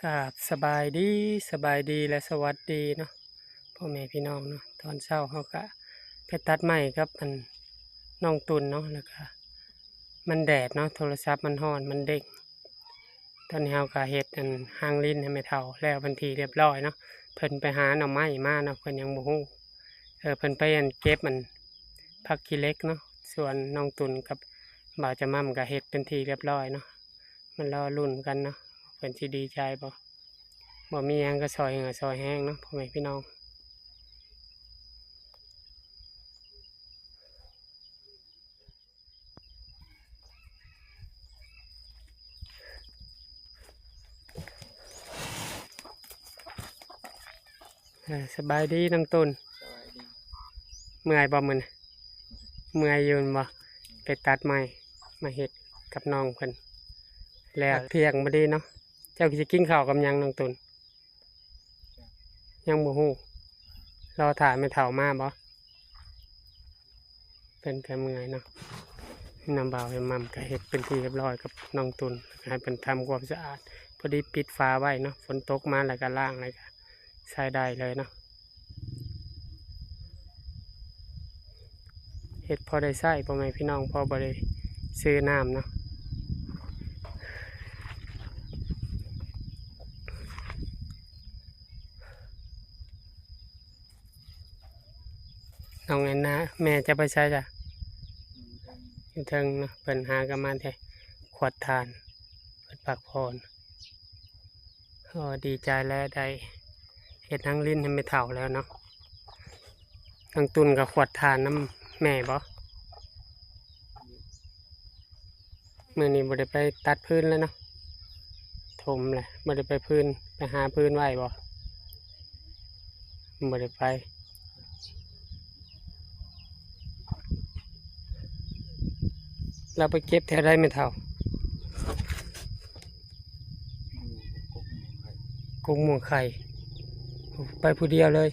ກາບສະບາຍດີ, ສະບາຍດີ ແລະ ສະຫວັດດີເນາະ ພໍ່ແມ່ພີ່ນ້ອງເນາະ. ຕອນເຊົ້າເຮົາກະໄປຕັດໄມ້ກັບອັນນ້ອງຕຸ່ນເນາະ ແລ້ວກະມັນແດດເນາະ ໂທລະສັບມັນຮ້ອນ ມັນເດ້ງ. ຕອນນີ້ເຮົາກະເຮັດອັນຮາງລິ້ນໃຫ້ແມ່ເຖົ້າແລ້ວເປັນທີ່ຮຽບຮ້ອຍເນາະ. ເພິ່ນໄປຫາໜໍ່ໄມ້ມາເນາະ ເພິ່ນຍັງບໍ່ຮູ້ ເອີ ເພິ່ນໄປອັນເກັບອັນຜັກຂີ້ເຫຼັກເນາະ. ສ່ວນນ້ອງຕຸ່ນກັບບ່າວຈະໝ່ຳກະເຮັດເປັນທີ່ຮຽບຮ້ອຍເນາະ. ມາລໍລຸ້ນກັນເນາະ ເພິ່ນຊິດີໃຈບໍ່? ບໍ່ມີຫຍັງກໍຊ່ອຍເຫື່ອຊ່ອຍແຮງເນາະ ພໍ່ແມ່ພີ່ນ້ອງ. ເອີ ສະບາຍດີນ້ອງຕຸ່ນ. ສະບາຍດີ. ເມື່ອຍບໍ່ມື້ນີ້? ເມື່ອຍຢູ່ແມ່ນບໍ່? ໄປຕັດໄມ້ມາເຮັດກັບນ້ອງເພິ່ນ ແລ້ວທ່ຽງພໍດີເນາະ. ເຈົ້າຊິກິນເຂົ້າກັບຫຍັງນ້ອງຕຸ່ນ? ຍັງບໍ່ຮູ້ ລໍຖ້າແມ່ເຖົ້າມາບໍ່? ເພິ່ນກໍເມື່ອຍເນາະ. ນ້ອງບ່າວແມ່ໝ່ຳກໍເຮັດເປັນທີ່ຮຽບຮ້ອຍກັບນ້ອງຕຸ່ນ ໃຫ້ເພິ່ນທຳຄວາມສະອາດ. ພໍດີປິດຝາໄວ້ເນາະ ຝົນຕົກມາແລ້ວກໍລ້າງ ແລ້ວກໍໃຊ້ໄດ້ເລີຍເນາະ. ເຮັດພໍໄດ້ໃຊ້ ພໍ່ແມ່ພີ່ນ້ອງ ພໍບໍ່ໄດ້ຊື້ນ້ຳເນາະ. ນ້ອງແອນນາ ແມ່ຈະໄປໃສຈ້ະ? ຢູ່ເທິງເນາະ ເພິ່ນຫາກັນມາແຕ່ຂວດຖ່ານ ເພິ່ນພັກຜ່ອນ. ໂອ້ ດີໃຈແລ້ວ ໄດ້ເຮັດຮາງລິ້ນໃຫ້ແມ່ເຖົ້າແລ້ວເນາະ. ນ້ອງຕຸ່ນກໍຂວດຖ່ານນຳແມ່ບໍ່? ມື້ນີ້ບໍ່ໄດ້ໄປຕັດຟືນແລ້ວເນາະ ຖົມແຫຼະ. ບໍ່ໄດ້ໄປຟືນ ໄປຫາຟືນໄວ້ບໍ່? ບໍ່ໄດ້ໄປ. ລາວໄປເກັບແຖວໃດແມ່ເຖົ້າ? ກົກມ່ວງໄຂ່. ໄປຜູ້ດຽວເລີຍ.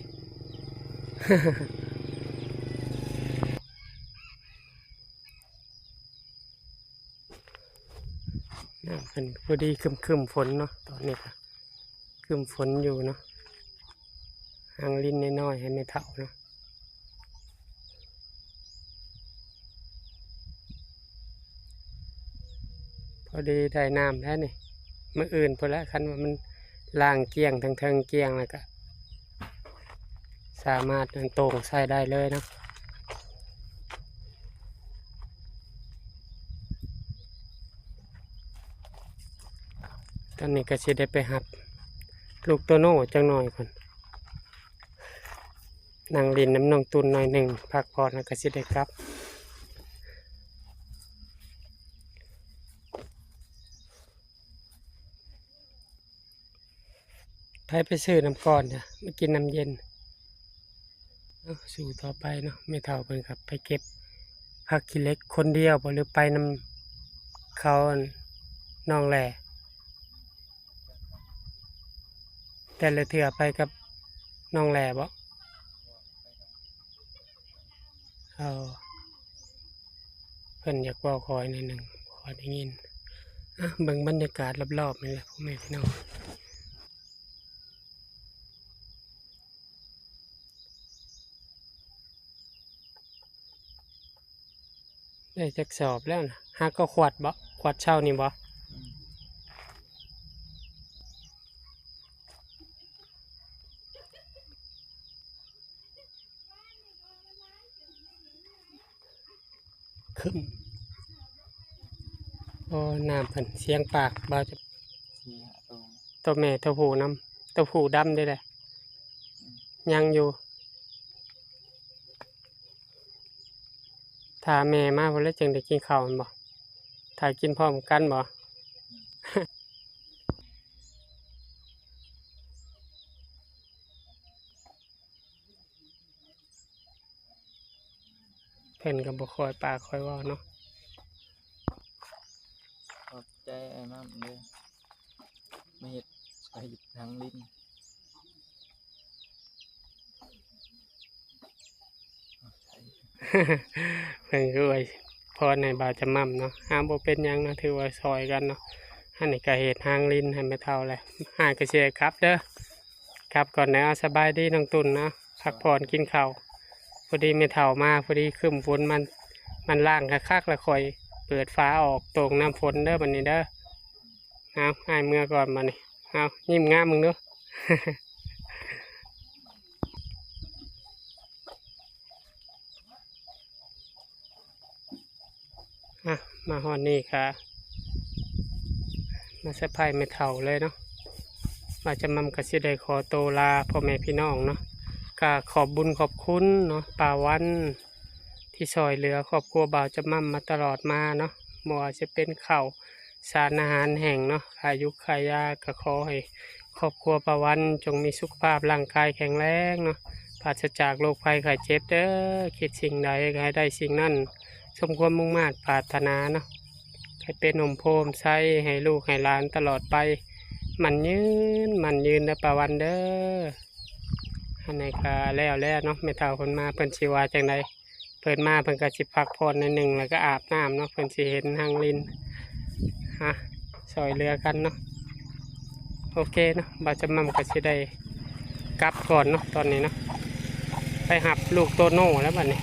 ນ້ຳຂຶ້ນພໍດີ ຄຶ້ມໆຝົນເນາະ ຕອນນີ້ກະຄຶ້ມຝົນຢູ່ເນາະ. ຮາງລິ້ນນ້ອຍໆໃຫ້ແມ່ເຖົ້າເນາະ. ພໍດີໄດ້ນ້ຳແລ້ວນີ້ ມື້ອື່ນພຸ້ນແຫຼະ ຄັນວ່າມັນລ້າງກ້ຽງ ທັງເທິງກ້ຽງ ແລ້ວກະສາມາດອັນໂຕ່ງໃຊ້ໄດ້ເລີຍເນາະ. ຕອນນີ້ກໍຊິໄດ້ໄປຮັບລູກໂຕໂນ່ຈັກໜ່ອຍກ່ອນ. ນັ່ງຫຼິ້ນນຳນ້ອງຕຸ່ນໜ້ອຍໜຶ່ງ ພັກຜ່ອນແລ້ວກໍຊິໄດ້ກັບ. ໃຜໄປຊື້ນ້ຳກ່ອນນະ ມາກິນນ້ຳເຢັນ. ເອົາ ສູ້ຕໍ່ໄປເນາະ. ແມ່ເຖົ້າເພິ່ນກໍໄປເກັບຜັກຂີ້ເຫຼັກຄົນດຽວບໍ່ ຫຼືໄປນຳເຂົາ ນ້ອງແຫຼ? ແຕ່ລະເທື່ອໄປກັບນ້ອງແຫຼບໍ່? ເອີ ເພິ່ນຢາກເວົ້າຂ້ອຍໜ້ອຍໜຶ່ງ ຂ້ອຍໄດ້ຍິນ. ອ່ະ ເບິ່ງບັນຍາກາດລອບໆນີ້ແຫຼະ ພໍ່ແມ່ພີ່ນ້ອງ. ໄດ້ຈັກສອບແລ້ວນະ? ຫາກໍຂວດບໍ່? ຂວດເຊົ້ານີ້ບໍ່? ອືມ. ຄຶ້ມ. ໂອ້ ນ້ຳເພິ່ນ ສຽງປາກ ບ່າວຈະ ສີ່ຫ້າໂຕ ໂຕແມ່ ໂຕຜູ້ນຳ ໂຕຜູ້ດຳເດ້ແຫຼະ. ອືມ ຍັງຢູ່ ຖ້າແມ່ມາພຸ້ນແຫຼະ ຈຶ່ງໄດ້ກິນເຂົ້າແມ່ນບໍ່? ຖ້າກິນພ້ອມກັນບໍ່? ອືມ. ເພິ່ນກໍບໍ່ຄ່ອຍປາກຄ່ອຍເວົ້າເນາະ. ຂອບໃຈອ້າຍໝ່ຳເດີ ມາເຮັດ ໃຫ້ທາງຫຼິ້ນ. ເພິ່ນຄືອວຍພອນໃຫ້ບ່າວຈຳໝ່ຳເນາະ. ອ້າວ ບໍ່ເປັນຫຍັງເນາະ ຖືວ່າຊ່ອຍກັນເນາະ. ອັນນີ້ກໍເຮັດຮາງລິນໃຫ້ແມ່ເຖົ້າແຫຼະ. ອ້າຍກໍຊິໄດ້ກັບເດີ ກັບກ່ອນເດີ. ເອົາ ສະບາຍດີນ້ອງຕຸ່ນເນາະ ພັກຜ່ອນກິນເຂົ້າ. ພໍດີແມ່ເຖົ້າມາ ພໍດີຄຶ້ມຝົນ ມັນ ມັນລ້າງຄັກໆ ແລ້ວຄ່ອຍເປີດຝາອອກ ໂຕ່ງນ້ຳຝົນເດີບັດນີ້ເດີ. ເອົາ ອ້າຍເມືອກ່ອນບັດນີ້. ເອົາ ຍິ້ມງາມເບິ່ງດູ. ອ່ະ ມາຮອດນີ້ກະມາເຊີໄພຣສ໌ແມ່ເຖົ້າເລີຍເນາະ. ບ່າວຈຳມ່ຳກະຊິໄດ້ຂໍໂຕລາພໍ່ແມ່ພີ່ນ້ອງເນາະ. ກະຂອບບຸນຂອບຄຸນເນາະ ປ້າວັນ ທີ່ຊ່ອຍເຫຼືອຄອບຄົວບ່າວຈຳມ່ຳມາຕະຫຼອດມາເນາະ. ບໍ່ວ່າຈະເປັນເຂົ້າ ສານອາຫານແຫ້ງເນາະ, ຄ່າຢູກຄ່າຢາ. ກໍຂໍໃຫ້ຄອບຄົວປ້າວັນຈົ່ງມີສຸຂະພາບຮ່າງກາຍແຂງແຮງເນາະ, ປາສະຈາກໂລກໄພໄຂ້ເຈັບເດີ. ຄິດສິ່ງໃດກໍໃຫ້ໄດ້ສິ່ງນັ້ນສົມຄວາມມຸ່ງມາດປາດຖະໜາເນາະ, ໃຫ້ເປັນຮົ່ມໂພຮົ່ມໄຊໃຫ້ລູກໃຫ້ຫຼານຕະຫຼອດໄປ, ໝັ້ນຍືນໝັ້ນຍືນເດີປ້າວັນເດີ. ອັນນີ້ກໍແລ້ວແລ້ວເນາະ, ແມ່ເຖົ້າເພິ່ນມາເພິ່ນຊິວ່າຈັ່ງໃດ? ເພິ່ນມາເພິ່ນກໍຊິພັກຜ່ອນໜ້ອຍໜຶ່ງ ແລ້ວກໍອາບນ້ຳເນາະ, ເພິ່ນຊິເຫັນຮາງລິນ ຮະ ຊ່ອຍເຫຼືອກັນເນາະ. ໂອເຄເນາະ, ບ່າວຈຳມ່ຳກໍຊິໄດ້ກັບກ່ອນເນາະ ຕອນນີ້ເນາະ, ໄປຮັບລູກໂຕໂນ່ແລ້ວບັດນີ້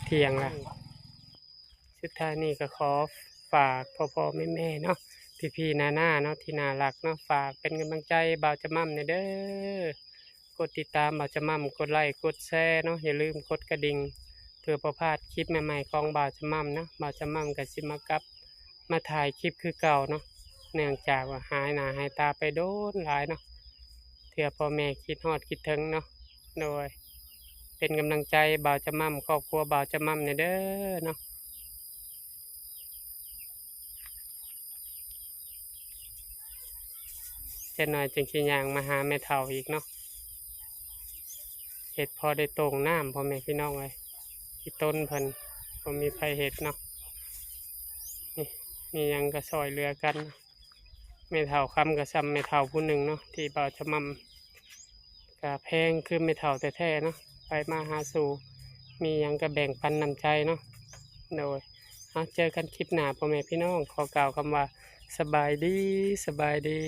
ທ່ຽງລະ. ສຸດທ້າຍນີ້ກໍຂໍຝາກພໍ່ໆແມ່ໆເນາະ, ພີ່ໆນ້າໆເນາະ ທີ່ໜ້າຮັກເນາະ, ຝາກເປັນກຳລັງໃຈບ່າວຈຳມ່ຳແດ່ເດີ. ກົດຕິດຕາມບ່າວຈຳມ່ຳ, ກົດໄລ ກົດແຊເນາະ, ຢ່າລືມກົດກະດິ່ງ ເພື່ອບໍ່ພາດຄລິບໃໝ່ໆຂອງບ່າວຈຳມ່ຳເນາະ. ບ່າວຈຳມ່ຳກໍຊິມາກັບມາຖ່າຍຄລິບຄືເກົ່າເນາະ, ເນື່ອງຈາກວ່າຫາຍໜ້າຫາຍຕາໄປດົນຫຼາຍເນາະ, ເທື່ອພໍ່ແມ່ຄິດຮອດຄິດເຖິງເນາະ. ໂດຍ ເປັນກຳລັງໃຈບ່າວຈຳມ່ຳ, ຄອບຄົວບ່າວຈຳມ່ຳແດ່ເດີເນາະ. ຈັກໜ້ອຍຈຶ່ງຊິຍ່າງມາຫາແມ່ເຖົ້າອີກເນາະ, ເຮັດພໍໄດ້ໂຕ່ງນ້ຳ ພໍ່ແມ່ພີ່ນ້ອງເອີຍ. ອີ່ຕົນເພິ່ນບໍ່ມີໃຜເຮັດເນາະ, ນີ້ ມີຫຍັງກໍຊ່ອຍເຫຼືອກັນ. ແມ່ເຖົ້າຄຳກໍຊ່ຳແມ່ເຖົ້າຜູ້ໜຶ່ງເນາະ ທີ່ບ່າວຈຳມ່ຳ ກະແພງຄືແມ່ເຖົ້າແທ້ໆເນາະ, ໄປມາຫາສູ່ ມີຫຍັງກະແບ່ງປັນນ້ຳໃຈເນາະ. ໂດຍ ເຮົາເຈີກັນຄລິບໜ້າ ພໍ່ແມ່ພີ່ນ້ອງ, ຂໍກ່າວຄຳວ່າ ສະບາຍດີ ສະບາຍດີ.